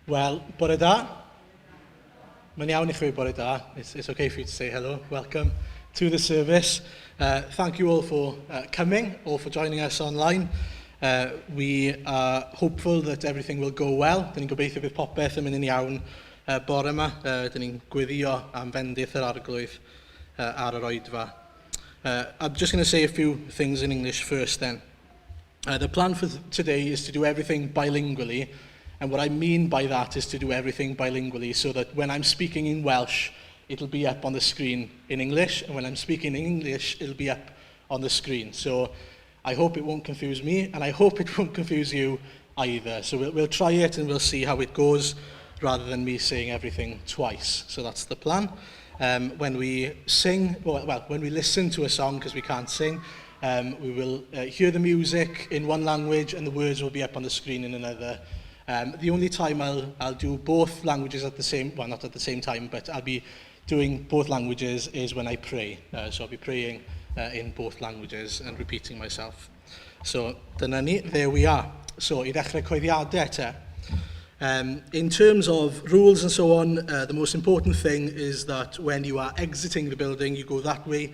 Wel, bore da. Mae'n iawn i chi bore da. It's okay for you to say hello. Welcome to the service. Thank you all for coming or for joining us online. We are hopeful that everything will go well. Dyn ni'n gobeithio bydd popeth yn mynd yn iawn bore yma. Dyn ni'n gweddio am fendith yr Arglwydd ar yr oedfa. I'm just going to say a few things in English first then. The plan for today is to do everything bilingually, and what I mean by that is to do everything bilingually so that when I'm speaking in Welsh, it'll be up on the screen in English, and when I'm speaking in English, it'll be up on the screen. So I hope it won't confuse me, and I hope it won't confuse you either. So we'll try it and we'll see how it goes rather than me saying everything twice. So that's the plan. When we sing, well, when we listen to a song, because we can't sing, we will hear the music in one language and the words will be up on the screen in another. The only time I'll do both languages at the same, well, not at the same time, but I'll be doing both languages is when I pray. So I'll be praying in both languages and repeating myself. So dyna ni, there we are. So i ddechrau cyhoeddiadau te. In terms of rules and so on, the most important thing is that when you are exiting the building, you go that way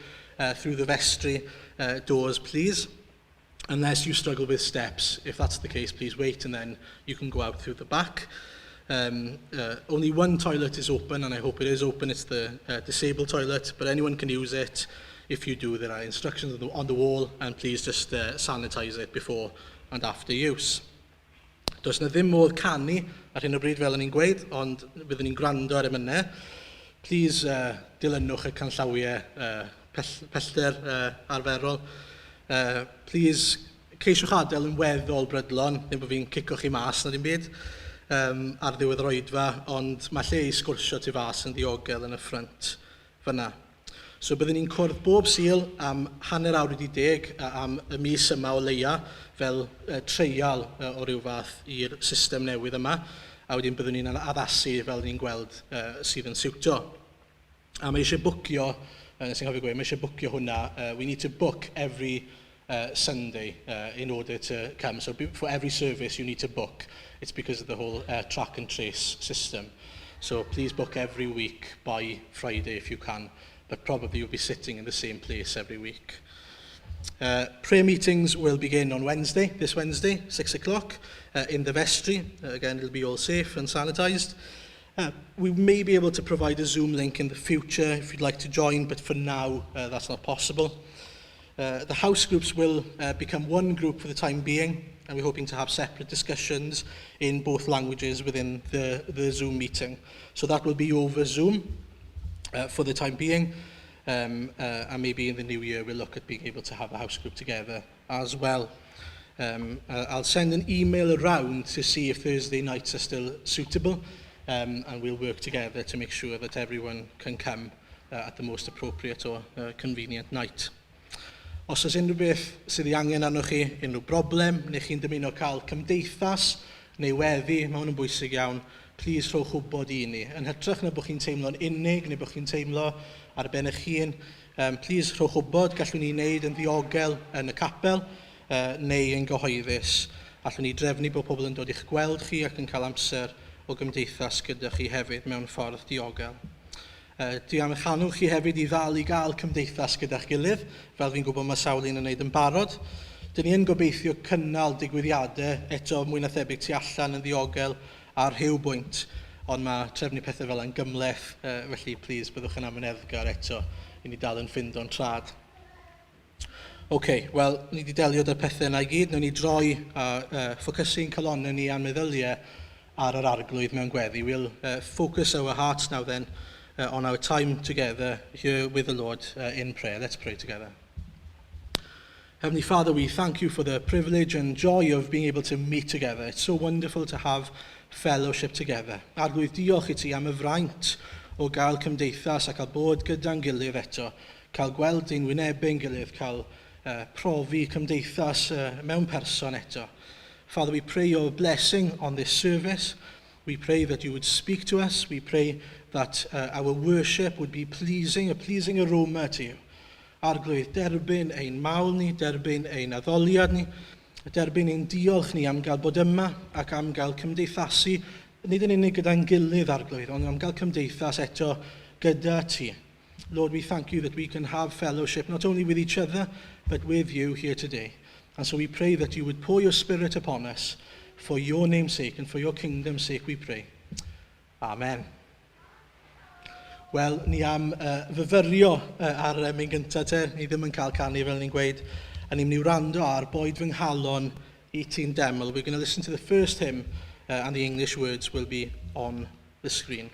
through the vestry doors, please. Unless you struggle with steps. If that's the case, please wait and then you can go out through the back. Only one toilet is open, and I hope it is open. It's the disabled toilet, but anyone can use it. If you do, there are instructions on the wall, and please just sanitize it before and after use. Does na ddim modd canu ar hyn o bryd fel o'n i'n gweud, ond byddwn ni'n gwrando ar emynau. Please dilynwch y canllawiau pellter arferol. Please ceisiwch adael yn weddol brydlon, ddim bod fi'n cico chi mas na dim byd ar ddiwedd yr oedfa, ond mae lle i sgwrsio tu fas yn ddiogel yn y ffrynt fyna. So byddwn ni'n cwrdd bob Sul am 10:30 am y mis yma o leia fel treial o ryw fath i'r system newydd yma. A wedyn byddwn ni'n addasu fel ni'n gweld sydd yn siwtio. A mae eisiau bwcio, nes i'n cofio gweud, mae eisiau bwcio hwnna. We need to book every Sunday in order to come. So for every service you need to book. It's because of the whole track and trace system. So please book every week by Friday if you can, but probably you'll be sitting in the same place every week. Prayer meetings will begin on Wednesday, this Wednesday, 6 o'clock, in the vestry. Again, it'll be all safe and sanitised. We may be able to provide a Zoom link in the future if you'd like to join, but for now, that's not possible. The house groups will become one group for the time being, and we're hoping to have separate discussions in both languages within the Zoom meeting. So that will be over Zoom for the time being. And maybe in the new year we'll look at being able to have a house group together as well. I'll send an email around to see if Thursday nights are still suitable, and we'll work together to make sure that everyone can come at the most appropriate or convenient night. Os oes unrhyw beth sydd ei angen arnoch chi, unrhyw broblem, neu chi'n dymuno cael cymdeithas neu weddi, mae hwn yn bwysig iawn, please rhowch wybod i ni. Yn hytrach na bod chi'n teimlo'n unig neu bod chi'n teimlo ar ben eich hun, please rhowch wybod, gallwn ni wneud yn ddiogel yn y capel neu yn gyhoeddus. Allwn ni drefnu bod pobl yn dod i'ch gweld chi ac yn cael amser o gymdeithas gyda chi hefyd mewn ffordd diogel. Dwi am eich annog chi hefyd i ddal i gael cymdeithas gyda'ch gilydd, fel fi'n gwybod mae sawl un yn wneud yn barod. Dyn ni yn gobeithio cynnal digwyddiadau eto mwy na thebyg tu allan yn ddiogel ar rhyw bwynt, ond mae trefnu pethau fel yn gymhleth, felly please byddwch yn amyneddgar eto i ni dal yn ffindo'n traed. OK, wel, ni wedi delio 'da'r pethau yna i gyd. Nawn ni droi a ffocysu'n calonnau ni a'n meddyliau ar yr Arglwydd mewn gweddi. We'll focus our hearts now then on our time together here with the Lord in prayer. Let's pray together. Heavenly Father, we thank you for the privilege and joy of being able to meet together. It's so wonderful to have fellowship together. Arglwydd, diolch i ti am y fraint o gael cymdeithas a cael bod gyda'n gilydd eto, cael gweld ein wynebau'n gilydd, cael profi cymdeithas mewn person eto. Father, we pray your blessing on this service. We pray that you would speak to us. We pray that our worship would be pleasing, a pleasing aroma to you. Arglwydd, derbyn ein mawl ni, derbyn ein addoliad ni, derbyn ein diolch ni am gael bod yma ac am gael cymdeithasu nid yn unig gyda'n gilydd Arglwydd, ond am gael cymdeithas eto gyda ti. Lord, we thank you that we can have fellowship not only with each other, but with you here today. And so we pray that you would pour your Spirit upon us for your name's sake and for your kingdom's sake we pray. Amen. Wel, ni am fyfyrio ar yr emyn gyntaf te. Ni ddim yn cael canu fel ni'n gweud. A ni'n mynd i wrando ar Boed fy nghalon i ti'n deml. We're going to listen to the first hymn and the English words will be on the screen.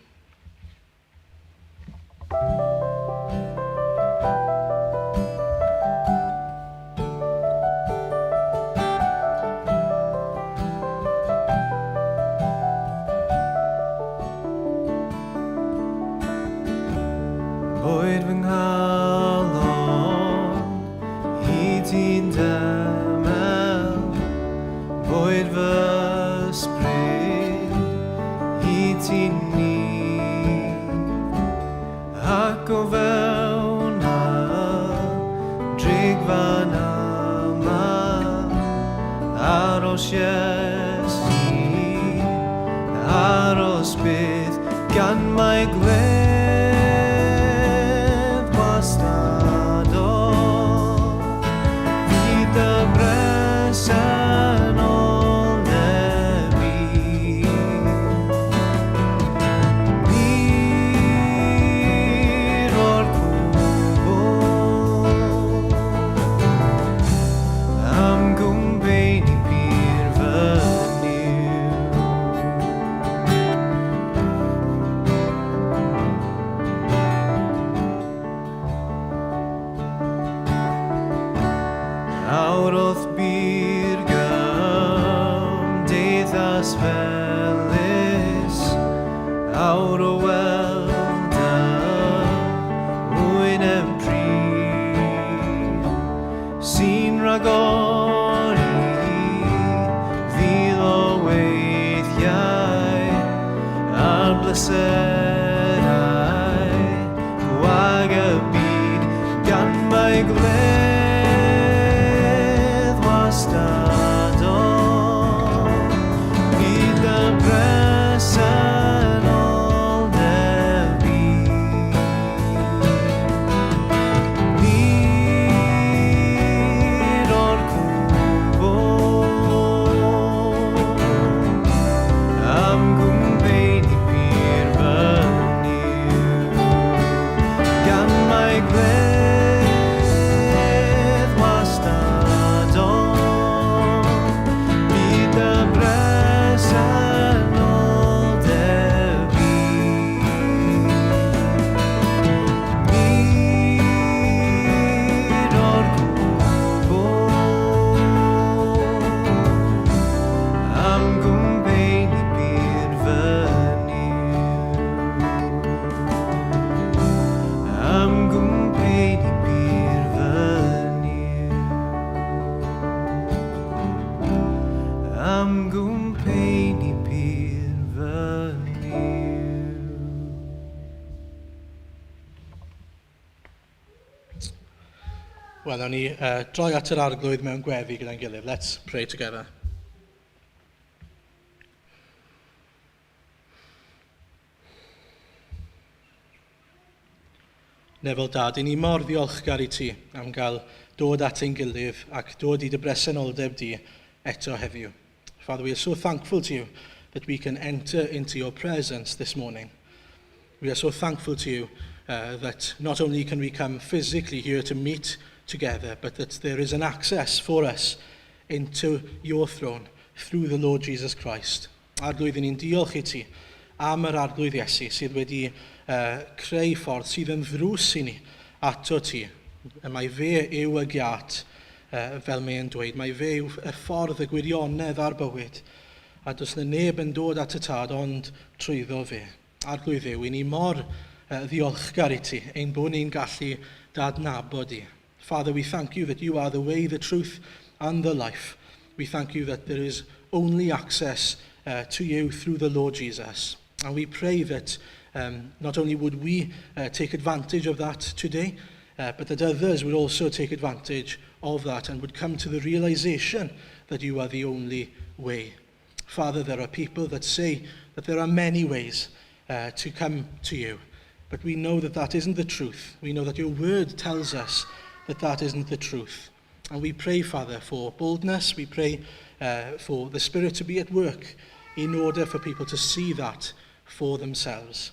Boed fy nghalon i ti'n demel, boed fy ysbryd i ti'n ni, ac o fewn y drigfan yma, aros Iesu, aros byth, gan mai gwledd wastadol fydd dy bresenoldeb i. Mur o'r cwbl am gwmpeini pur fy Nuw. Awr o'th bur gymdeithas felys, awr o weld y wyneb prin, sy'n rhagori fil o weithiau ar bleserau gwag y byd, gan mai gwledd wastadol fydd dy bresenoldeb i. Mur o'r cwbl am gwmpeini pur fy Nuw, gan mai gwledd wastadol fydd dy bresenoldeb i. Mur o'r cwbl am gwmpeini pur fy Nuw, am gwmpeini pur fy Nuw, am gwmpeini pur fy Nuw. Wel, nawn ni droi at yr Arglwydd mewn gweddi gyda'n gilydd. Let's pray together. Nefol Dad, i ni mor ddiolchgar i ti am gael dod at ein gilydd ac dod i dy bresenoldeb di eto heddiw. Father, we are so thankful to you that we can enter into your presence this morning. We are so thankful to you that not only can we come physically here to meet together, but that there is an access for us into your throne through the Lord Jesus Christ. Arglwydd, ni'n diolch i ti am yr Arglwydd Iesu sydd wedi creu ffordd sydd yn ddrws i ni ato ti. Y mae fe yw y giât, fel mae'n dweud. Mae fe yw y ffordd, y gwirionedd a'r bywyd. A does na neb yn dod at y Tad ond trwyddo fe. Arglwydd Dduw, i ni mor ddiolchgar i ti, ein bod ni'n gallu d'adnabod di. Father, we thank you that you are the way, the truth and the life. We thank you that there is only access to you through the Lord Jesus. And we pray that not only would we take advantage of that today, but that others would also take advantage of that and would come to the realization that you are the only way. Father, there are people that say that there are many ways to come to you. But we know that that isn't the truth. We know that your word tells us that that isn't the truth. And we pray, Father, for boldness. We pray for the Spirit to be at work in order for people to see that for themselves.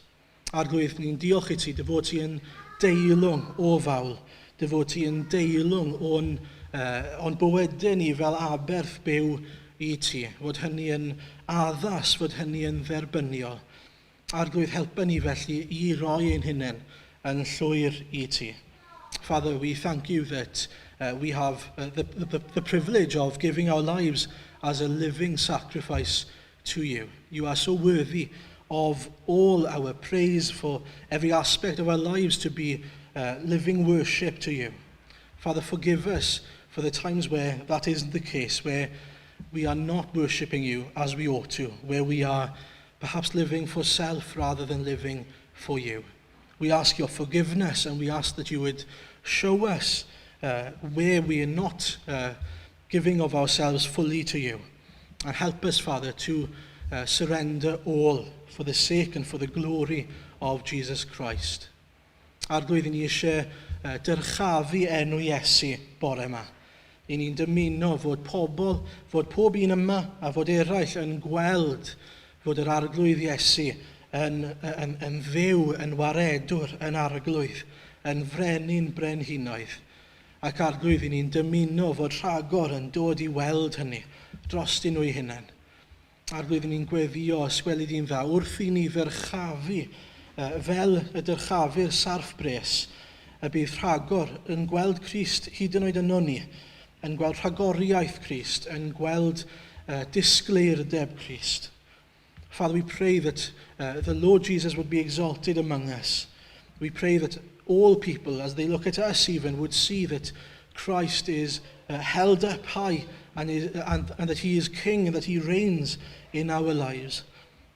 Arglwydd, ni'n diolch i ti, dy fod ti yn deilwng o fawl, dy fod ti yn deilwng o'n bywydau ni fel aberth byw i ti, fod hynny yn addas, fod hynny yn dderbyniol. Arglwydd, helpa ni felly i roi ein hunain yn llwyr i ti. Father, we thank you that we have the privilege of giving our lives as a living sacrifice to you. You are so worthy of all our praise, for every aspect of our lives to be living worship to you. Father, forgive us for the times where that isn't the case, where we are not worshipping you as we ought to, where we are perhaps living for self rather than living for you. We ask your forgiveness and we ask that you would show us where we are not giving of ourselves fully to you. And help us, Father, to surrender all for the sake and for the glory of Jesus Christ. Arglwydd, ni eisiau dyrchafu enw Iesu bore yma. I ni'n dymuno fod pobl, fod pob un yma a fod eraill yn gweld fod yr Arglwydd Iesu yn fyw, yn waredwr, yn Arglwydd, yn frenin brenhinoedd. Ac Arglwydd, i ni'n dymuno fod rhagor yn dod i weld hynny dros nhw eu hunain. Arglwydd, ni'n gweddio, os gweli di'n dda, wrth i ni ddyrchafu, fel y dyrchafu'r sarff bres, y bydd rhagor yn gweld Crist hyd yn oed yno ni, yn gweld rhagoriaeth Crist, yn gweld disgleirdeb Crist. Father, we pray that the Lord Jesus would be exalted among us. We pray that all people, as they look at us even, would see that Christ is held up high and that he is king and that he reigns in our lives,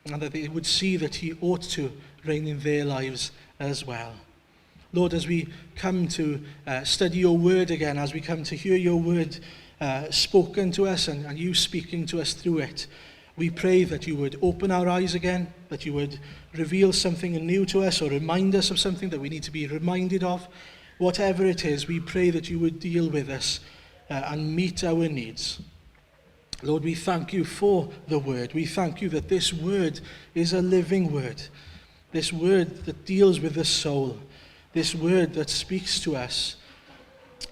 and that they would see that he ought to reign in their lives as well. Lord, as we come to study your word again, as we come to hear your word spoken to us and you speaking to us through it, we pray that you would open our eyes again, that you would reveal something new to us or remind us of something that we need to be reminded of. Whatever it is, we pray that you would deal with us and meet our needs. Lord, we thank you for the word. We thank you that this word is a living word. This word that deals with the soul. This word that speaks to us.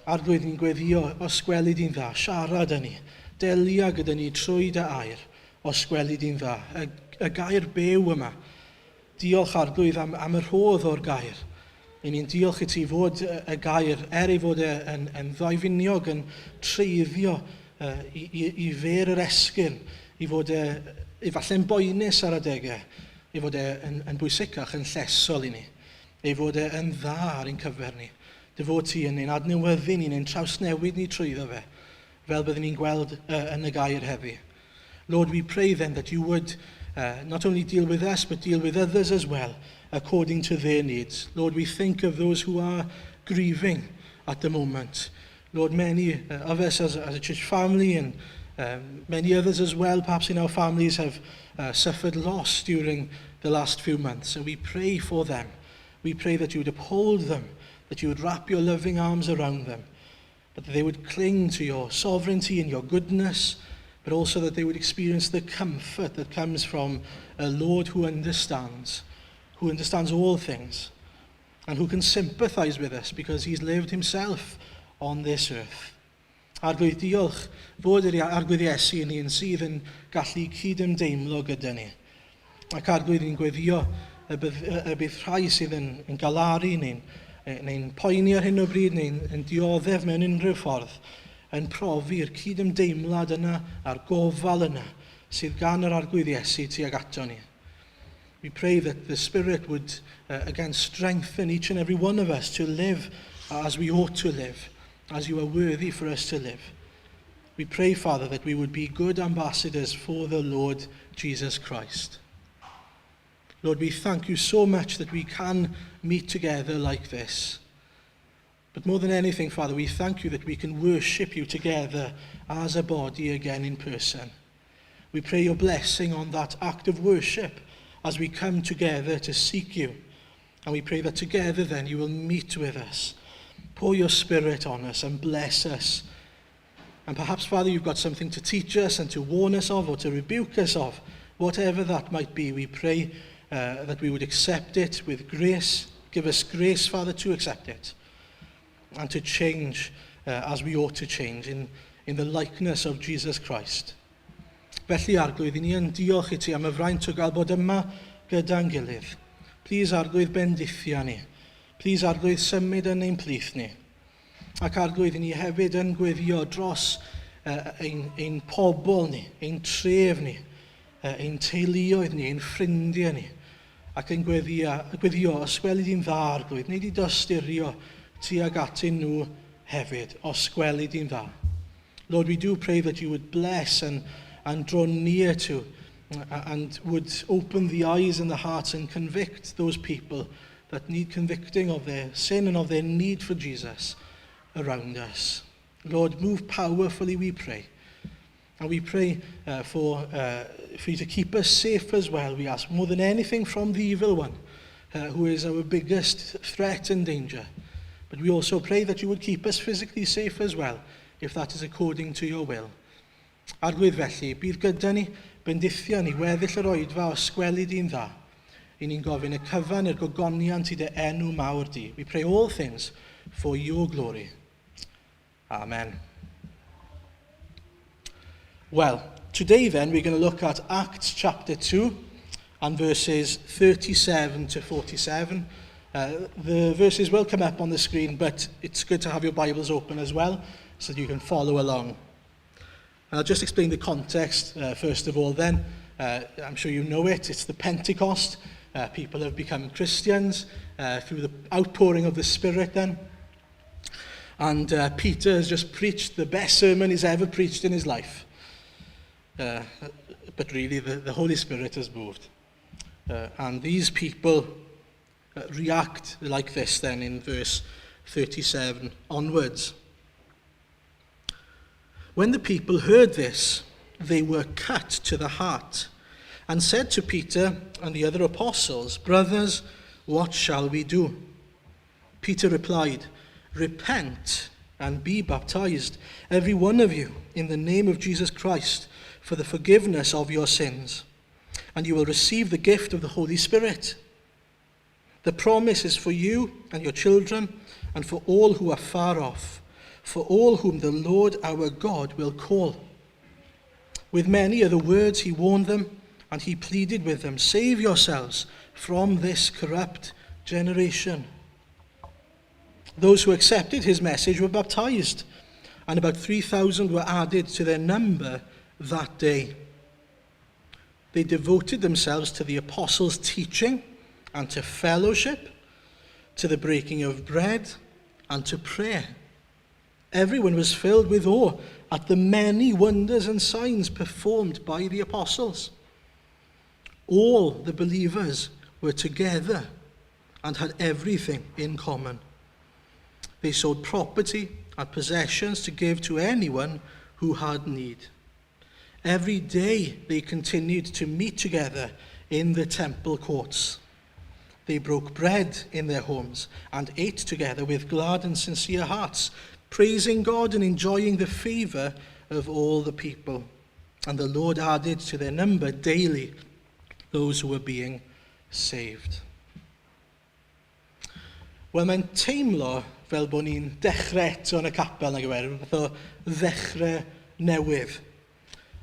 Arglwydd, ni'n gweddio, os gweli di'n dda, siarad â ni. Delia gyda ni trwy dy air, os gweli di'n dda. Y gair byw yma. Diolch, Arglwydd, am y rhodd o'r gair. I ni'n diolch i ti fod y gair, er ei fod e yn ddwyfiniog, yn treiddio i fer yr esgyrn, i fod e, efallai'n boenus ar adegau, i fod e yn bwysicach, yn llesol i ni, ei fod e yn dda ar ein cyfer ni. Dy fod ti yn ein adnewyddu ni, yn trawsnewid ni trwyddo fe, fel byddwn ni'n gweld yn y gair heddi. Lord, we pray then that you would not only deal with us, but deal with others as well, according to their needs. Lord, we think of those who are grieving at the moment. Lord, many of us as a church family and many others as well, perhaps in our families, have suffered loss during the last few months. And we pray for them. We pray that you would uphold them, that you would wrap your loving arms around them, but that they would cling to your sovereignty and your goodness, but also that they would experience the comfort that comes from a Lord who understands all things, and who can sympathize with us because he's lived himself on this earth. Arglwydd, diolch fod yr Arglwydd Iesu yn un sydd yn gallu cydymdeimlo gyda ni. Ac Arglwydd, ni'n gweddio y bydd rhai sydd yn galaru neu'n poeni ar hyn o bryd neu'n yn dioddef mewn unrhyw ffordd yn profi'r cydymdeimlad yna a'r gofal yna sydd gan yr Arglwydd Iesu tuag ato ni. We pray that the Spirit would again strengthen each and every one of us to live as we ought to live, as you are worthy for us to live. We pray, Father, that we would be good ambassadors for the Lord Jesus Christ. Lord, we thank you so much that we can meet together like this. But more than anything, Father, we thank you that we can worship you together as a body again in person. We pray your blessing on that act of worship as we come together to seek you. And we pray that together then you will meet with us. Pour your Spirit on us and bless us. And perhaps, Father, you've got something to teach us and to warn us of or to rebuke us of. Whatever that might be, we pray that we would accept it with grace. Give us grace, Father, to accept it and to change as we ought to change in the likeness of Jesus Christ. Felly, Arglwydd, i ni yn diolch i ti am y fraint o gael bod yma gyda'n gilydd. Plis, Arglwydd, bendithia ni. Plis, Arglwydd, symud yn ein plith ni. Ac Arglwydd, i ni hefyd yn gweddio dros ein pobl ni, ein tref ni, ein teuluoedd ni, ein ffrindiau ni. Ac yn gweddio, os gweli di'n dda, Arglwydd, wnei di dosturio tuag atyn nhw hefyd, os gweli di'n dda. Lord, we do pray that you would bless and draw near to and would open the eyes and the hearts and convict those people that need convicting of their sin and of their need for Jesus around us. Lord, move powerfully, we pray. And we pray for you to keep us safe as well. We ask more than anything from the evil one, who is our biggest threat and danger. But we also pray that you would keep us physically safe as well, if that is according to your will. Arglwydd felly, bydd gyda ni, bendithia ni, weddill yr oedfa os gweli di'n dda. I ni'n gofyn y cyfan i'r gogoniant i dy enw mawr di. We pray all things for your glory. Amen. Well, today then we're going to look at Acts chapter 2 and verses 37 to 47. The verses will come up on the screen, but it's good to have your Bibles open as well so that you can follow along. And I'll just explain the context first of all then. I'm sure you know it. It's the Pentecost. People have become Christians through the outpouring of the Spirit then. And Peter has just preached the best sermon he's ever preached in his life. But really, the Holy Spirit has moved. And these people react like this then in verse 37 onwards. When the people heard this, they were cut to the heart and said to Peter and the other apostles, "Brothers, what shall we do?" Peter replied, "Repent and be baptized, every one of you, in the name of Jesus Christ, for the forgiveness of your sins, and you will receive the gift of the Holy Spirit. The promise is for you and your children, and for all who are far off, for all whom the Lord our God will call." With many other words he warned them, and he pleaded with them, "Save yourselves from this corrupt generation." Those who accepted his message were baptized, and about 3,000 were added to their number that day. They devoted themselves to the apostles' teaching and to fellowship, to the breaking of bread, and to prayer. Everyone was filled with awe at the many wonders and signs performed by the apostles. All the believers were together and had everything in common. They sold property and possessions to give to anyone who had need. Every day they continued to meet together in the temple courts. They broke bread in their homes and ate together with glad and sincere hearts, praising God and enjoying the favor of all the people. And the Lord added to their number daily those who were being saved. Wel, mae'n teimlo fel bod ni'n dechrau eto yn y capel, nag yw e, rhywbeth o ddechrau newydd.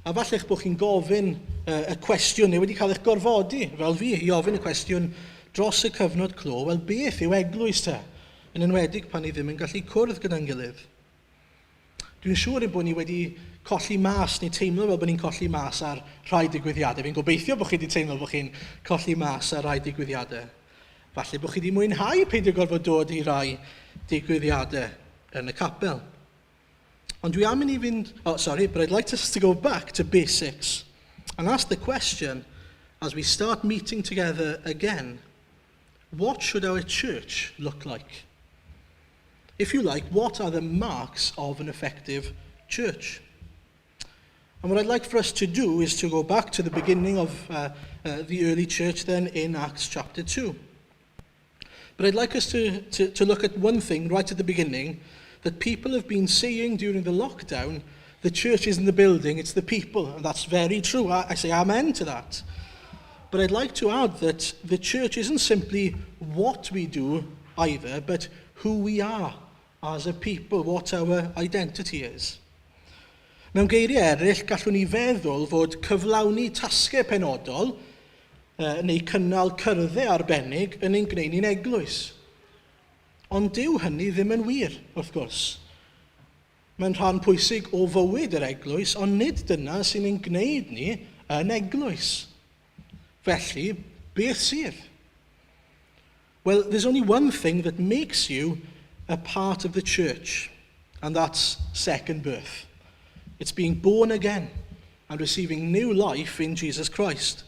A falle eich bod chi'n gofyn y cwestiwn, neu wedi cael eich gorfodi, fel fi, i ofyn y cwestiwn dros y cyfnod clo, wel, beth yw eglwys te? Yn enwedig pan ni ddim yn gallu cwrdd gyda'n gilydd. Dwi'n siŵr ein bod ni wedi colli mas, neu teimlo fel bod ni'n colli mas ar rhai digwyddiadau. Fi'n gobeithio bod chi wedi teimlo bod chi'n colli mas ar rhai digwyddiadau. Falle bod chi wedi mwynhau peidio gorfod dod i rai digwyddiadau yn y capel. Ond dwi am i ni fynd... Oh, sorry, but I'd like us to go back to basics and ask the question, as we start meeting together again, what should our church look like? If you like, what are the marks of an effective church? And what I'd like for us to do is to go back to the beginning of the early church then in Acts chapter 2. But I'd like us to look at one thing right at the beginning that people have been saying during the lockdown: the church isn't the building, it's the people. And that's very true. I say amen to that. But I'd like to add that the church isn't simply what we do either, but who we are as a people, what our identity is. Mewn geiriau eraill, gallwn ni feddwl fod cyflawni tasgau penodol neu cynnal cyrddau arbennig yn ein gwneud ni'n eglwys. Ond dyw hynny ddim yn wir, wrth gwrs. Mae'n rhan pwysig o fywyd yr eglwys, ond nid dyna sy'n ein gwneud ni yn eglwys. Felly, beth sydd? Well, there's only one thing that makes you a part of the church, and that's second birth. It's being born again and receiving new life in Jesus Christ.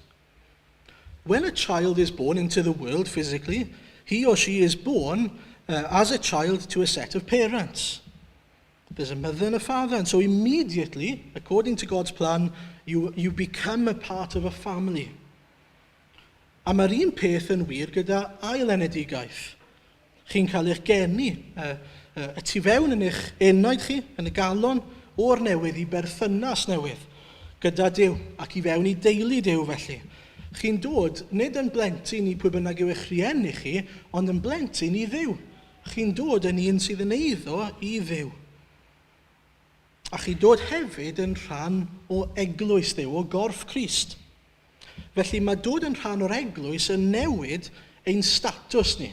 When a child is born into the world physically, he or she is born as a child to a set of parents. There's a mother and a father, and so immediately, according to God's plan, you become a part of a family. A mae'r un peth yn wir gyda ailenedigaeth. Chi'n cael eich geni y tu fewn yn eich enaid chi, yn y galon, o'r newydd i berthynas newydd gyda Duw ac i fewn i deulu Duw felly. Chi'n dod nid yn blentyn i pwy bynnag yw eich rhieni chi, ond yn blentyn i Dduw. Chi'n dod yn un sydd yn eiddo i Dduw. A chi'n dod hefyd yn rhan o eglwys Dduw, o gorff Crist. Felly mae dod yn rhan o'r eglwys yn newid ein statws ni.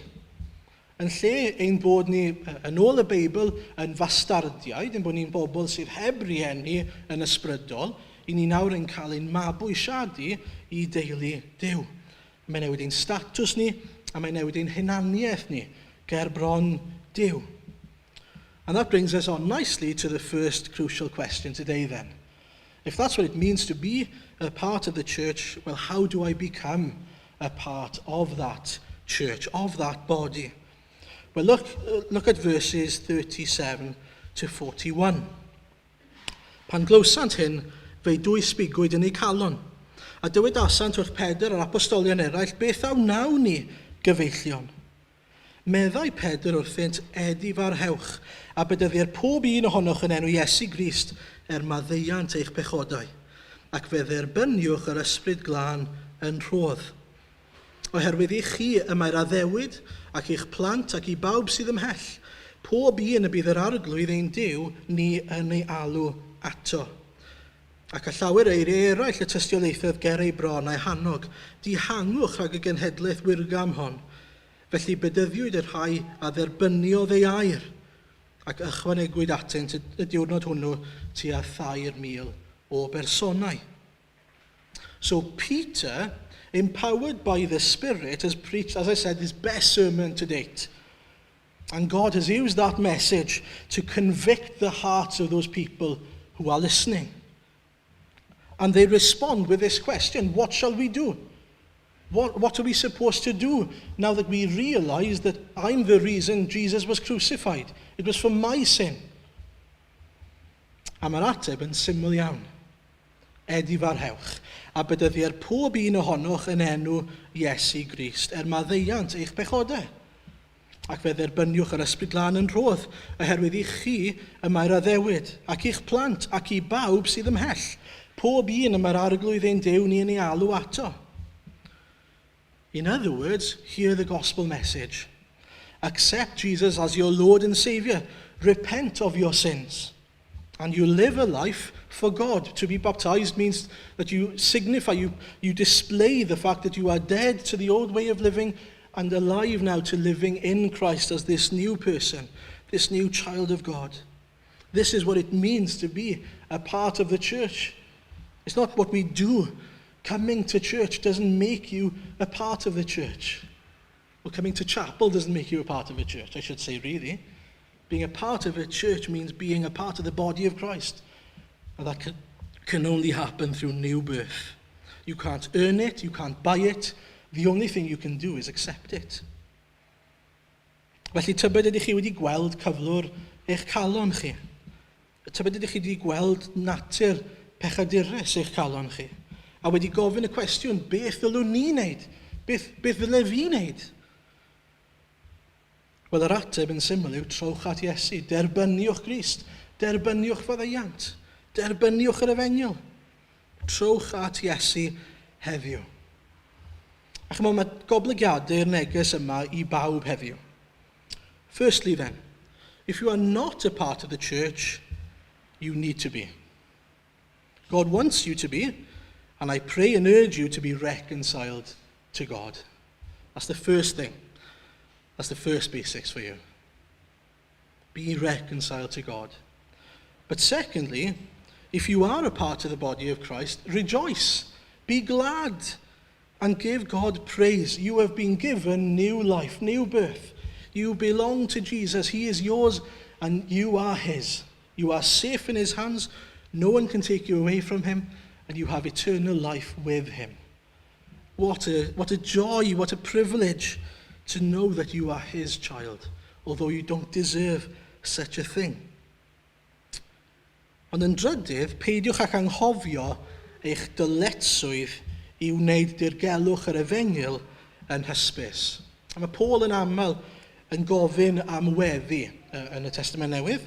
Yn lle ein bod ni, yn ôl y Beibl, yn fastardiaid, ein bod ni'n bobl sydd heb rieni yn ysbrydol, i ni nawr yn cael ein mabwysiadu i deulu Duw. Mae'n newid ein statws ni, a mae'n newid ein hunaniaeth ni ger bron Duw. And that brings us on nicely to the first crucial question today then. If that's what it means to be a part of the church, well, how do I become a part of that church, of that body? Well, look at verses 37 to 41. Pan glywsant hyn, fe'u dwysbigwyd yn eu calon. A dywedasant wrth Pedr a'r apostolion eraill, "Beth a wnawn ni, gyfeillion?" Meddai Pedr wrthynt, "Edifarhewch, a bedyddier pob un ohonoch yn enw Iesu Grist er maddeuant eich pechodau, ac fe dderbyniwch yr Ysbryd Glân yn rhodd. Oherwydd i chi y mae'r addewid ac i'ch plant ac i bawb sydd ymhell, pob un y bydd yr Arglwydd ein Duw ni yn ei alw ato." Ac â llawer eiriau eraill y tystiolaethodd ger eu bron a'u hannog, "Dihangwch rhag y genhedlaeth wirgam hon." Felly bedyddiwyd y rhai a dderbyniodd ei air, ac ychwanegwyd atynt y diwrnod hwnnw tua 3,000 o bersonau. So Peter, empowered by the Spirit, has preached, as I said, his best sermon to date. And God has used that message to convict the hearts of those people who are listening. And they respond with this question: "What shall we do? What are we supposed to do now that we realize that I'm the reason Jesus was crucified? It was for my sin." A mae'r ateb yn syml iawn. "Edifarhewch, a bedyddier pob un ohonoch yn enw Iesu Grist, er maddeuant eich pechodau. Ac fe dderbyniwch yr Ysbryd Glân yn rhodd, oherwydd i chi y mae'r addewid, ac i'ch plant, ac i bawb sydd ymhell, pob un y mae'r Arglwydd ein Duw ni yn ei alw ato." In other words, hear the gospel message. Accept Jesus as your Lord and Saviour. Repent of your sins. And you live a life for God. To be baptized means that you signify, you display the fact that you are dead to the old way of living and alive now to living in Christ as this new person, this new child of God. This is what it means to be a part of the church. It's not what we do. Coming to church doesn't make you a part of the church. Well, coming to chapel doesn't make you a part of a church, I should say, really. Being a part of a church means being a part of the body of Christ. And that can only happen through new birth. You can't earn it, you can't buy it. The only thing you can do is accept it. Felly tybed ydych chi wedi gweld cyflwr eich calon chi? Tybed ydych chi wedi gweld natur pechadurus eich calon chi, a wedi gofyn y cwestiwn, beth ddylwn ni wneud? Beth, beth ddyle fi wneud? Wel, yr ateb yn syml yw trowch at Iesu, derbyniwch Grist, derbyniwch faddeuant, derbyniwch yr efengyl. Trowch at Iesu heddiw. A chymod, mae goblygiadau'r neges yma i bawb heddiw. Firstly then, if you are not a part of the church, you need to be. God wants you to be, and I pray and urge you to be reconciled to God. That's the first thing. That's the first basics for you. Be reconciled to God. But secondly, if you are a part of the body of Christ, rejoice, be glad, and give God praise. You have been given new life, new birth. You belong to Jesus. He is yours and you are his. You are safe in his hands. No one can take you away from him, and you have eternal life with him. What a joy, what a privilege to know that you are his child, although you don't deserve such a thing. Ond yn drydydd, peidiwch ac anghofio eich dyletswydd i wneud dirgelwch yr efengyl yn hysbys. A mae Paul yn aml yn gofyn am weddi yn y Testament Newydd.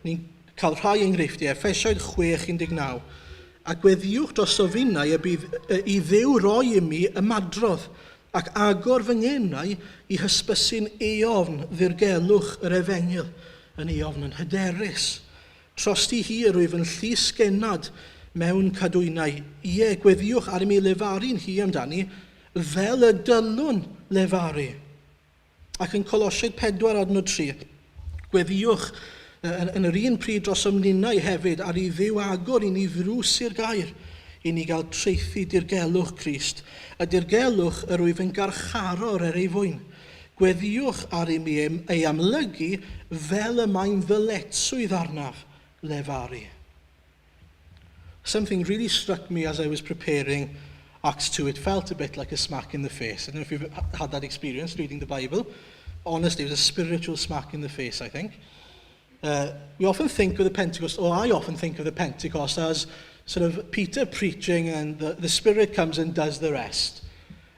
Ni'n cael rhai enghreifftiau, Effesiaid 6:19. A gweddiwch dros finnau y bydd i Dduw roi i mi ymadrodd ac agor fy ngenau i hysbysu'n eofn ddirgelwch yr efengyl, yn eofn yn hyderus. Trosti hi yr wyf yn llysgennad mewn cadwynau. Ie, gweddiwch ar i mi lefaru'n hi amdani, fel y dylwn lefaru. Ac yn Colosiaid 4 adnod 3, gweddiwch yn, yn yr un pryd dros ninnau hefyd ar i Dduw agor i ni ddrws i'r gair, i ni gael traethu dirgelwch Crist, y dirgelwch yr wyf yn garcharor er ei fwyn. Gweddiwch ar i mi ei amlygu fel y mae'n ddyletswydd arnaf lefaru. Something really struck me as I was preparing Acts 2. It felt a bit like a smack in the face. I don't know if you've had that experience reading the Bible. Honestly, it was a spiritual smack in the face, I think. We often think of the Pentecost, or I often think of the Pentecost as sort of Peter preaching and the Spirit comes and does the rest.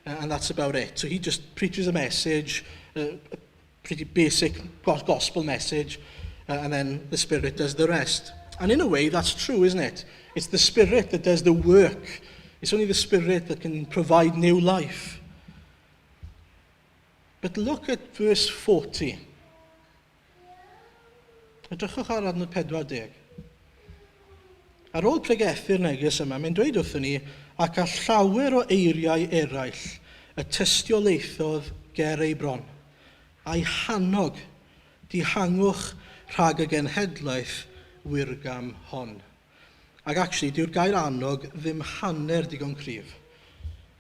And that's about it. So he just preaches a message, a pretty basic gospel message, and then the Spirit does the rest. And in a way, that's true, isn't it? It's the Spirit that does the work. It's only the Spirit that can provide new life. But look at verse 40. Edrychwch ar adnod 40. Ar ôl pregethu'r neges yma, mae'n dweud wrthyn ni, ac â llawer o eiriau eraill y tystiolaethodd ger ei bron, a'i hannog dihangwch rhag y genhedlaeth wirgam hon. Ac actually, dyw'r gair annog ddim hanner digon cryf.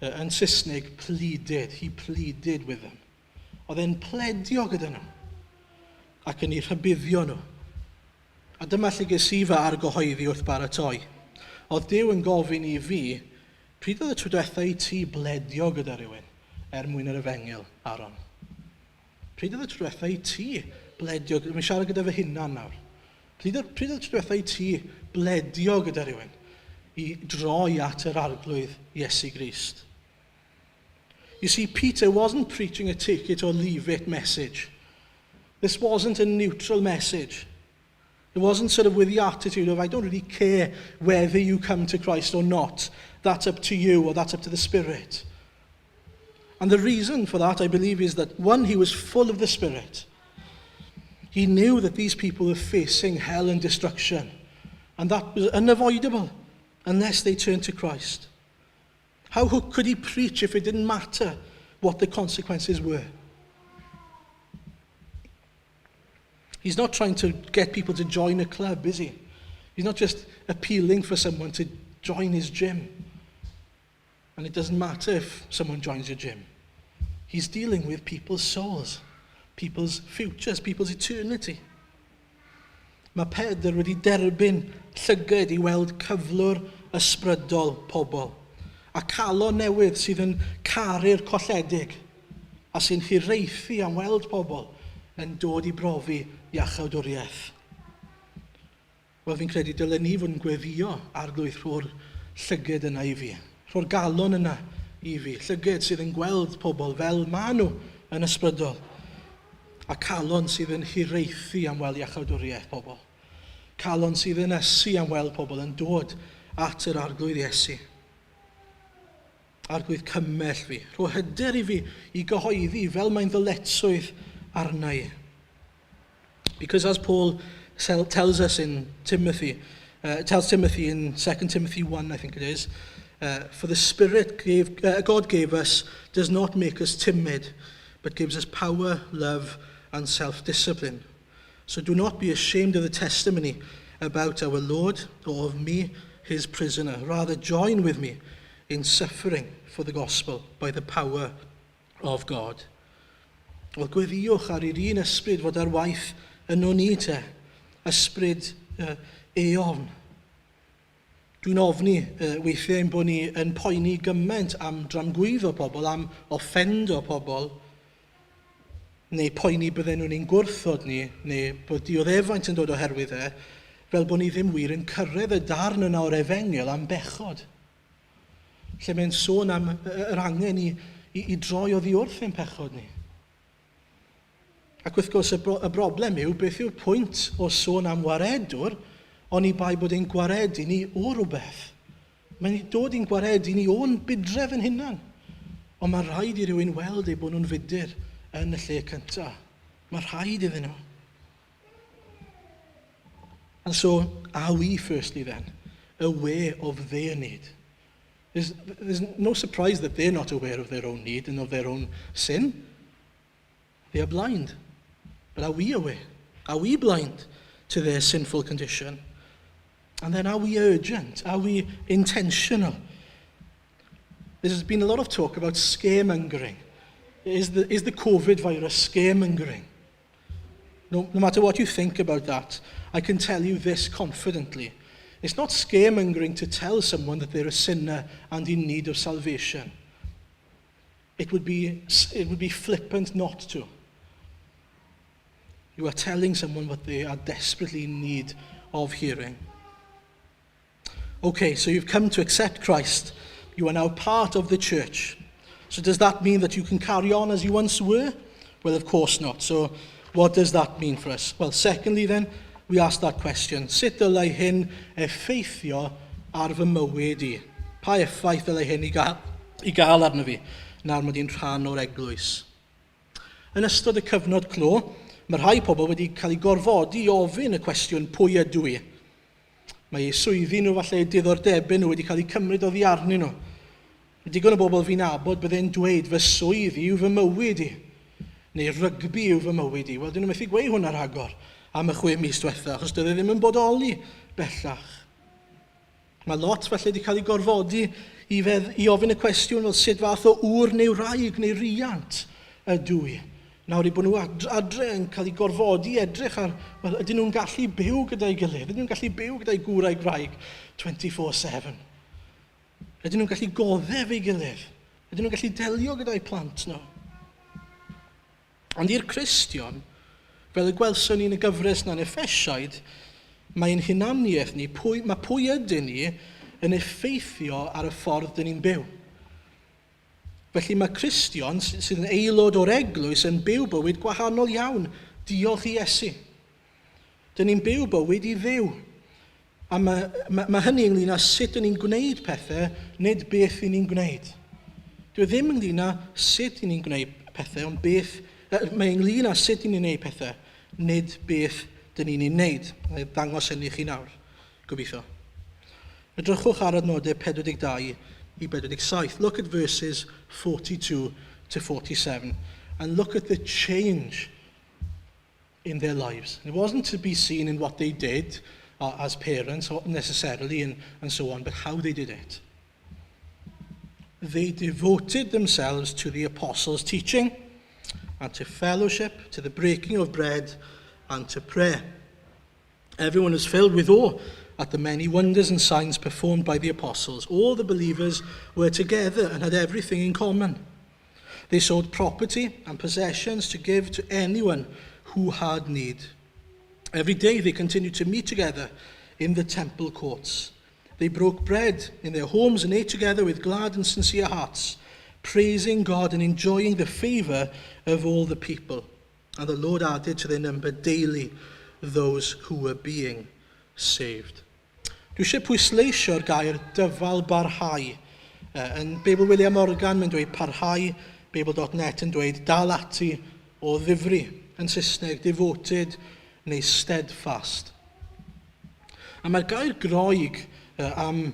Yn Saesneg, pleaded. He pleaded with them. Oedd e'n pledio gyda nhw ac yn eu rhybuddio nhw. A dyma lle ges i fy argyhoeddi wrth baratoi. Oedd Duw yn gofyn i fi, pryd oedd y tro diwetha i ti bledio gyda rhywun er mwyn yr efengyl, Aaron? Pryd oedd y tro diwetha i ti bledio, dwi'n siarad gyda fy hunan nawr. Pryd oedd y tro diwetha i ti bledio gyda rhywun i droi at yr Arglwydd Iesu Grist? You see, Peter wasn't preaching a take it or leave it message. This wasn't a neutral message. It wasn't sort of with the attitude of, I don't really care whether you come to Christ or not. That's up to you or that's up to the Spirit. And the reason for that, I believe, is that one, he was full of the Spirit. He knew that these people were facing hell and destruction. And that was unavoidable unless they turned to Christ. How could he preach if it didn't matter what the consequences were? He's not trying to get people to join a club, is he? He's not just appealing for someone to join his gym. And it doesn't matter if someone joins your gym. He's dealing with people's souls, people's futures, people's eternity. Mae Pedr wedi derbyn llygad i weld cyflwr ysbrydol pobl a calon newydd sydd yn caru'r colledig a sy'n hiraethu am weld pobl yn dod i brofi iachawdwriaeth. Wel, fi'n credu dylen ni fod yn gweddio Arglwydd rho'r llyged yna i fi. Rho'r galon yna i fi. Llyged sydd yn gweld pobl fel maen nhw yn ysbrydol. A calon sydd yn hiraethu am weld iachawdwriaeth pobl. Calon sydd yn ysu am weld pobl yn dod at yr Arglwydd Iesu. Arglwydd cymell fi. Rho hyder i fi i gyhoeddi fel mae'n ddyletswydd arna i. Because as Paul tells us in Timothy, tells Timothy in 2 Timothy 1, I think it is, for the Spirit God gave us does not make us timid, but gives us power, love, and self-discipline. So do not be ashamed of the testimony about our Lord or of me, his prisoner. Rather, join with me in suffering for the gospel by the power of God. Wel, gweddïwch ar i'r un ysbryd fod ar waith yno ni te. Ysbryd eofn. Dwi'n ofni weithiau ein bod ni yn poeni gymaint am dramgwyddo pobl, am offendo pobl, neu poeni bydden nhw'n ein gwrthod ni, neu bod dioddefaint yn dod oherwydd e, fel bod ni ddim wir yn cyrraedd y darn yna o'r efengyl am bechod. Lle mae'n sôn am yr angen i droi oddi wrth ein pechod ni. Ac wrth gwrs, y broblem yw, beth yw'r pwynt o sôn am waredwr, oni bai bod ein gwaredu ni o rhywbeth. Mae'n dod i'n gwaredu ni o'n budredd yn hunan. Ond mae rhaid i rywun weld eu bod nhw'n fudur yn y lle cyntaf. Mae rhaid iddyn nhw. And so, are we, firstly then, aware of their need? There's no surprise that they're not aware of their own need and of their own sin. They are blind. But are we aware? Are we blind to their sinful condition? And then are we urgent? Are we intentional? There's been a lot of talk about scaremongering. Is the COVID virus scaremongering? No matter what you think about that, I can tell you this confidently. It's not scaremongering to tell someone that they're a sinner and in need of salvation. It would be flippant not to. You are telling someone what they are desperately in need of hearing. Okay, so you've come to accept Christ. You are now part of the church. So does that mean that you can carry on as you once were? Well, of course not. So what does that mean for us? Well, secondly then, we ask that question. Sut dylai hyn effeithio ar fy mywyd i? Pa effaith dylai hyn i gael arno fi nawr mod i'n rhan o'r eglwys? Yn ystod y cyfnod clo, mae rhai pobl wedi cael eu gorfodi i ofyn y cwestiwn pwy ydw i? Mae eu swyddi nhw falle eu diddordebau nhw wedi cael eu cymryd oddi arnyn nhw. Mae digon o bobl fi'n nabod bydde'n dweud fy swydd i yw fy mywyd i. Neu rygbi yw fy mywyd i. Wel, dyn nhw methu gweud hwnna rhagor am y 6 mis diwetha, achos dydy e ddim yn bodoli bellach. Mae lot falle wedi cael ei gorfodi i ofyn y cwestiwn fel sut fath o ŵr neu wraig neu riant ydw i. Nawr i bod nhw adre yn cael ei gorfodi edrych ar, wel, ydyn nhw'n gallu byw gyda'i gilydd? Ydyn nhw'n gallu byw gyda'i gŵr a'i gwraig 24-7? Ydyn nhw'n gallu goddef ei gilydd? Ydyn nhw'n gallu delio gyda'i plant nhw? Ond i'r Cristion, fel y gwelson ni yn y gyfres na'n Effesiaid, mae'n hunaniaeth ni, mae pwy ydyn ni yn effeithio ar y ffordd dyn ni'n byw. Felly mae Cristion sydd yn aelod o'r eglwys yn byw bywyd gwahanol iawn, diolch i Iesu. Dyn ni'n byw bywyd i Dduw. A mae hynny ynglyn â sut dyn ni'n gwneud pethau, nid beth i ni'n gwneud. Dwi e ddim ynglyn â sut i ni'n gwneud pethau, ond beth, mae ynglyn â sut i ni'n gwneud pethau, nid beth dyn ni'n ei wneud. Na i ddangos hynny i chi nawr, gobeithio. Edrychwch ar adnodau 42 i 47. Look at verses 42 to 47 and look at the change in their lives. It wasn't to be seen in what they did as parents necessarily and so on, but how they did it. They devoted themselves to the apostles' teaching and to fellowship, to the breaking of bread and to prayer. Everyone was filled with awe at the many wonders and signs performed by the apostles. All the believers were together and had everything in common. They sold property and possessions to give to anyone who had need. Every day they continued to meet together in in the temple courts. They broke bread in their homes and ate together with glad and sincere hearts, praising God and enjoying the favor of all the people. And the Lord added to their number daily those who were being saved. Dwi eisiau pwysleisio'r gair dyfal barhau. Yn Beibl William Morgan, mae'n dweud parhau, Beibl.net yn dweud dal ati o ddifri. Yn Saesneg, devoted neu steadfast. A mae'r gair Groeg am,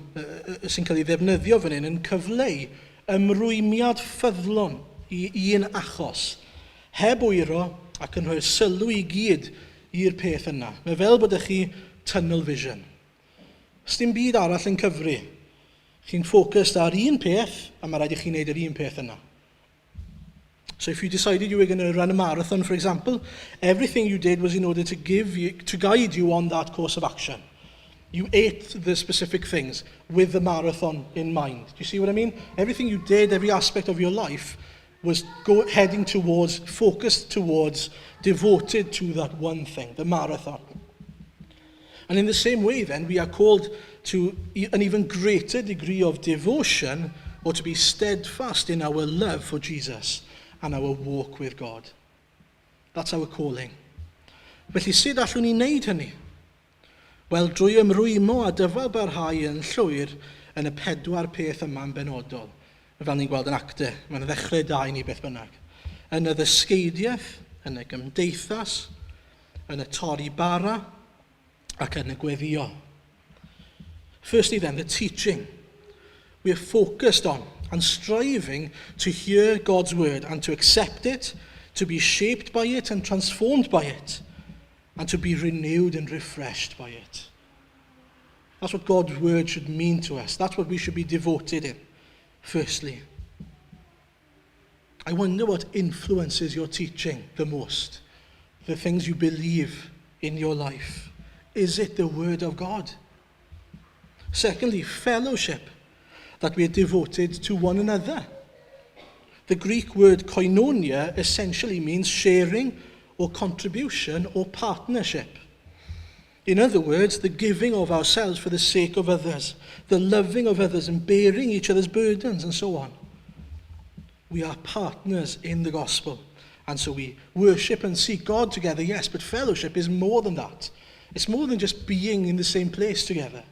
sy'n cael ei ddefnyddio fan hyn yn cyfleu ymrwymiad ffyddlon i un achos, heb wyro ac yn rhoi'r sylw i gyd i'r peth yna. Mae fel bod chi tunnel vision. Sdim byd arall yn cyfri. Chi'n focused ar un peth, a mae rhaid i chi wneud yr un peth yna. So if you decided you were going to run a marathon, for example, everything you did was in order to guide you on that course of action. You ate the specific things with the marathon in mind. Do you see what I mean? Everything you did, every aspect of your life was heading towards, focused towards, devoted to that one thing, the marathon. And in the same way, then, we are called to an even greater degree of devotion or to be steadfast in our love for Jesus and our walk with God. That's our calling. Felly, sut allwn ni wneud hynny? Wel, drwy ymrwymo a dyfal barhau yn llwyr yn y pedwar peth yma yn benodol. Fel ni'n gweld yn Actau, mae'n ddechrau da i ni beth bynnag. Yn y ddysgeidiaeth, yn y gymdeithas, yn y torri bara ac yn y gweddio. Firstly then, the teaching. We are focused on and striving to hear God's word and to accept it, to be shaped by it and transformed by it, and to be renewed and refreshed by it. That's what God's word should mean to us. That's what we should be devoted in, firstly. I wonder what influences your teaching the most, the things you believe in your life. Is it the word of God? Secondly, fellowship, that we are devoted to one another. The Greek word koinonia essentially means sharing or contribution or partnership. In other words, the giving of ourselves for the sake of others, the loving of others and bearing each other's burdens and so on. We are partners in the gospel. And so we worship and seek God together, yes, but fellowship is more than that. It's more than just being in the same place together.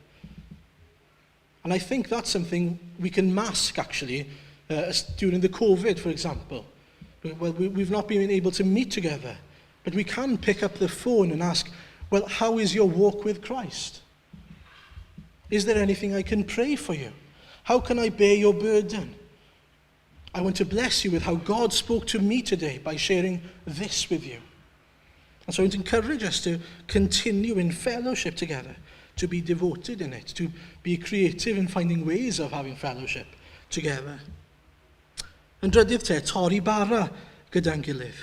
And I think that's something we can mask, actually, during the COVID, for example. Well, we've not been able to meet together, but we can pick up the phone and ask, "Well, how is your walk with Christ? Is there anything I can pray for you? How can I bear your burden? I want to bless you with how God spoke to me today by sharing this with you." And so I want to encourage us to continue in fellowship together, to be devoted in it, to be creative in finding ways of having fellowship together. Yn drydydd te, torri bara gyda'n gilydd.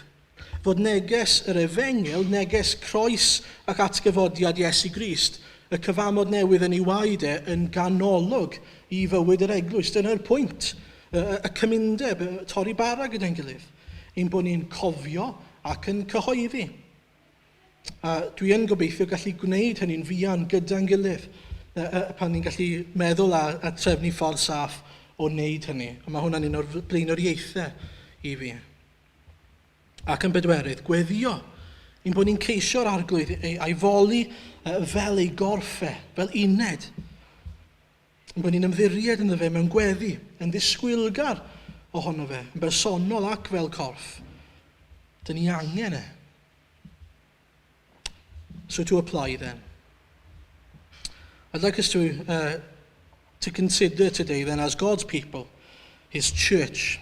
Fod neges yr efengyl, neges croes ac atgyfodiad Iesu Grist, y cyfamod newydd yn ei waed e yn ganolog i fywyd yr eglwys. Dyna'r pwynt, y cymundeb, y torri bara gyda'n gilydd. Ein bod ni'n cofio ac yn cyhoeddi. A dwi yn gobeithio gallu gwneud hynny'n fuan gyda'n gilydd, pan ni'n gallu meddwl a trefnu ffordd saff o wneud hynny. A mae hwnna'n un o'r blaenoriaethau i fi. Ac yn bedwerydd, gweddio. Ein bod ni'n ceisio'r Arglwydd a'i foli fel ei gorff e, fel uned. Ein bod ni'n ymddiried ynddo fe mewn gweddi, yn ddisgwylgar ohono fe, yn bersonol ac fel corff. Dyn ni angen e. So to apply then. I'd like us to consider today then, as God's people, his church,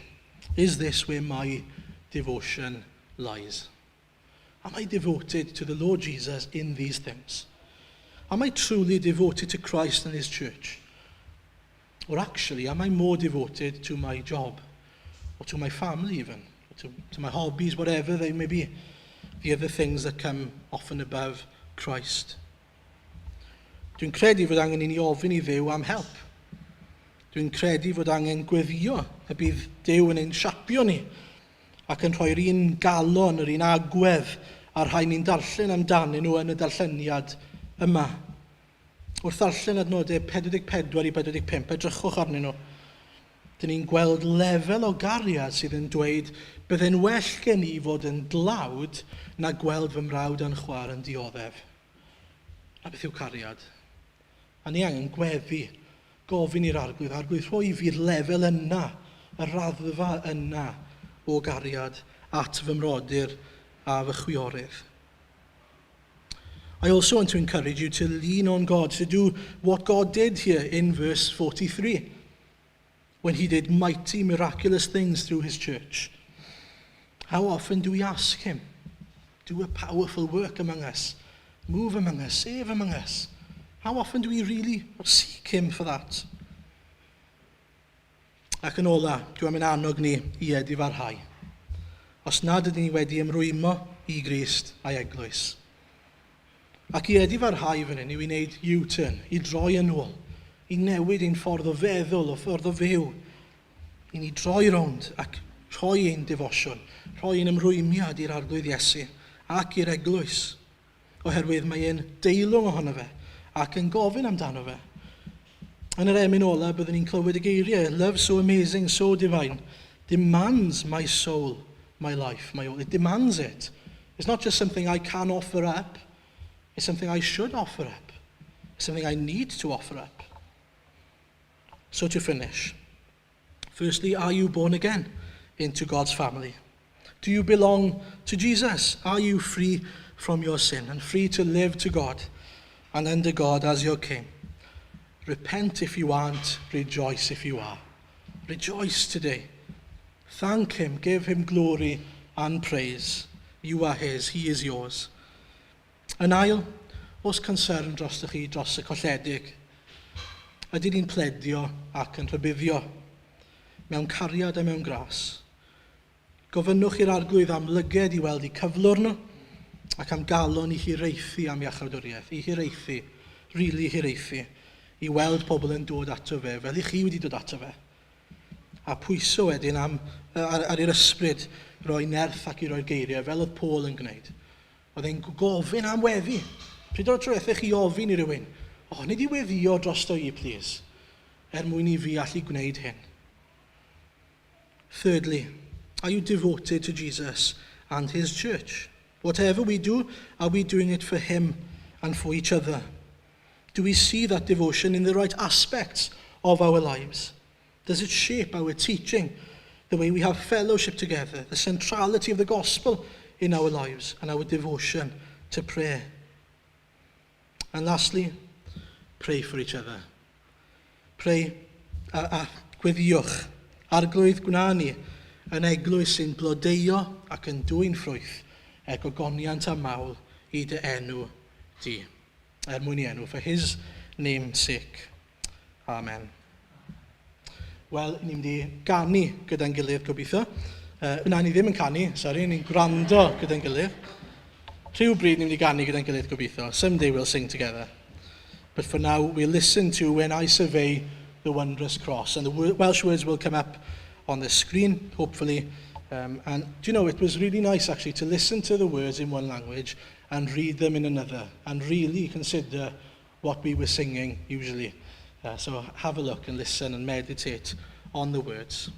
is this where my devotion lies? Am I devoted to the Lord Jesus in these things? Am I truly devoted to Christ and his church? Or actually, am I more devoted to my job? Or to my family even? Or to my hobbies, whatever they may be? The other things that come often above Christ. Dwi'n credu fod angen i ni ofyn i Dduw am help. Dwi'n credu fod angen gweddio y bydd Duw yn ein siapio ni ac yn rhoi'r un galon, yr un agwedd a'r rhai ni'n darllen amdanyn nhw yn y darlleniad yma. Wrth ddarllen adnodau 44 i 45, edrychwch arnyn nhw. Dyn ni'n gweld lefel o gariad sydd yn dweud bydde'n well gen i fod yn dlawd na gweld fy mrawd a'n chwaer yn dioddef. A beth yw cariad? A ni angen gweddi, gofyn i'r arglwydd, arglwydd rhoi fi'r lefel yna, y raddfa yna o gariad at fy mrodyr a fy chwiorydd. I also want to encourage you to lean on God, to do what God did here in verse 43, when he did mighty, miraculous things through his church. How often do we ask him, do a powerful work among us, move among us, save among us? How often do we really seek him for that? Ac yn ola, dwi am ein annog ni i edifarhau. Os nad ydyn ni wedi ymrwymo i Grist a'i eglwys. Ac i edifarhau fan hyn yw i wneud U-turn, i droi yn ôl, i newid ein ffordd o feddwl, o ffordd o fyw, i ni droi rownd ac rhoi ein defosiwn, rhoi ein ymrwymiad i'r Arglwydd Iesu ac i'r eglwys, oherwydd mae e'n deilwng ohono fe ac yn gofyn amdano fe. Yn yr emyn ola, byddwn ni'n clywed y geiriau, Love so amazing, so divine, demands my soul, my life, my all. It demands it. It's not just something I can offer up, it's something I should offer up. It's something I need to offer up. So to finish, firstly, are you born again into God's family? Do you belong to Jesus? Are you free from your sin and free to live to God and under God as your King? Repent if you aren't, rejoice if you are. Rejoice today. Thank him, give him glory and praise. You are his, he is yours. Yn ail, oes concern drostoch chi dros y colledig? Ydy ni'n pledio ac yn rhybuddio mewn cariad a mewn gras? Gofynnwch i'r Arglwydd am lyged i weld eu cyflwr nhw ac am galon i hiraethu am iachawdwriaeth, i hiraethu, rili hiraethu, i weld pobl yn dod ato fe fel i chi wedi dod ato fe. A pwyso wedyn am, ar, ar i'r ysbryd roi nerth ac i roi'r geiriau fel oedd Paul yn gwneud. Oedd e'n gofyn am weddi. Pryd o'r tro ethoch chi ofyn i rywun, o, oh, nid i weddio drosto i, please, er mwyn i fi allu gwneud hyn. Thirdly, are you devoted to Jesus and his church? Whatever we do, are we doing it for him and for each other? Do we see that devotion in the right aspects of our lives? Does it shape our teaching, the way we have fellowship together, the centrality of the gospel in our lives, and our devotion to prayer? And lastly, pray for each other. Pray a, a gweddiwch. Arglwydd gwna ni yn eglwys sy'n blodeuo ac yn dwyn ffrwyth er gogoniant a mawl i dy enw di. Er mwyn i enw, for his name's sake. Amen. Wel, ni'n mynd i ganu gyda'n gilydd, gobeithio. Na, ni ddim yn canu, sori, ni'n gwrando gyda'n gilydd. Rhywbryd ni'n mynd i ganu gyda'n gilydd, gobeithio. Someday we'll sing together. But for now, we'll listen to When I Survey the Wondrous Cross. And the Welsh words will come up on the screen, hopefully. And do you know, it was really nice actually to listen to the words in one language and read them in another and really consider what we were singing usually. So have a look and listen and meditate on the words.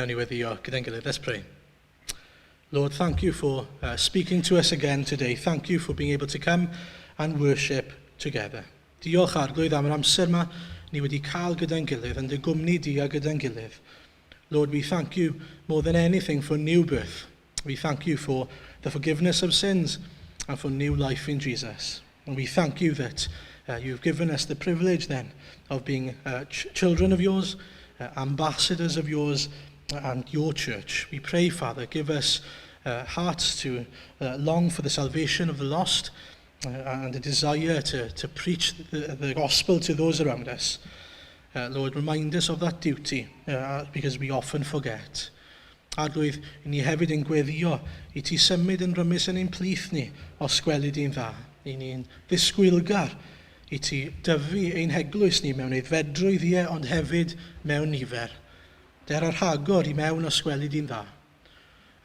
Nawn ni weddio gyda'n gilydd. Let's pray. Lord, thank you for speaking to us again today. Thank you for being able to come and worship together. Diolch Arglwydd am yr amser yma ni wedi cael gyda'n gilydd, yn dy gwmni di a gyda'n gilydd. Lord, we thank you more than anything for new birth. We thank you for the forgiveness of sins and for new life in Jesus. And we thank you that you've given us the privilege then of being children of yours, ambassadors of yours, and your church. We pray, Father, give us hearts to long for the salvation of the lost and a desire to preach the gospel to those around us. Lord, remind us of that duty because we often forget. Arglwydd, ni hefyd yn gweddio i ti symud yn rymus yn ein plith ni os gweli di'n dda. I ni'n ddisgwylgar i ti dyfu ein heglwys ni mewn aeddfedrwydd ie, ond hefyd mewn nifer. Der â'r rhagor i mewn os gweli di'n dda.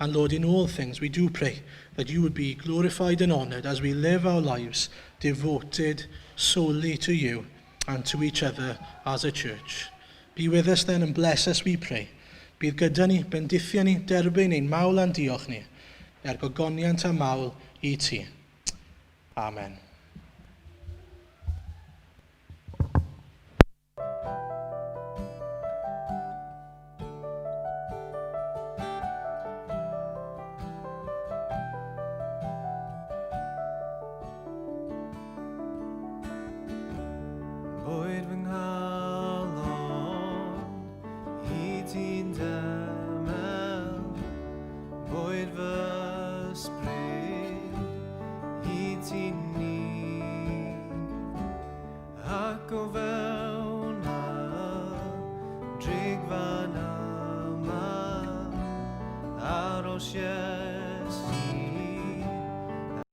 And Lord, in all things we do pray that you would be glorified and honoured as we live our lives devoted solely to you and to each other as a church. Be with us then and bless us, we pray. Bydd gyda ni, bendithia ni, derbyn ein mawl a'n diolch ni, er gogoniant a mawl i ti. Amen. Boed fy nghalon i ti'n demel, boed fy ysbryd i ti'n ni, ac o fewn y drigfan yma, ar ôl.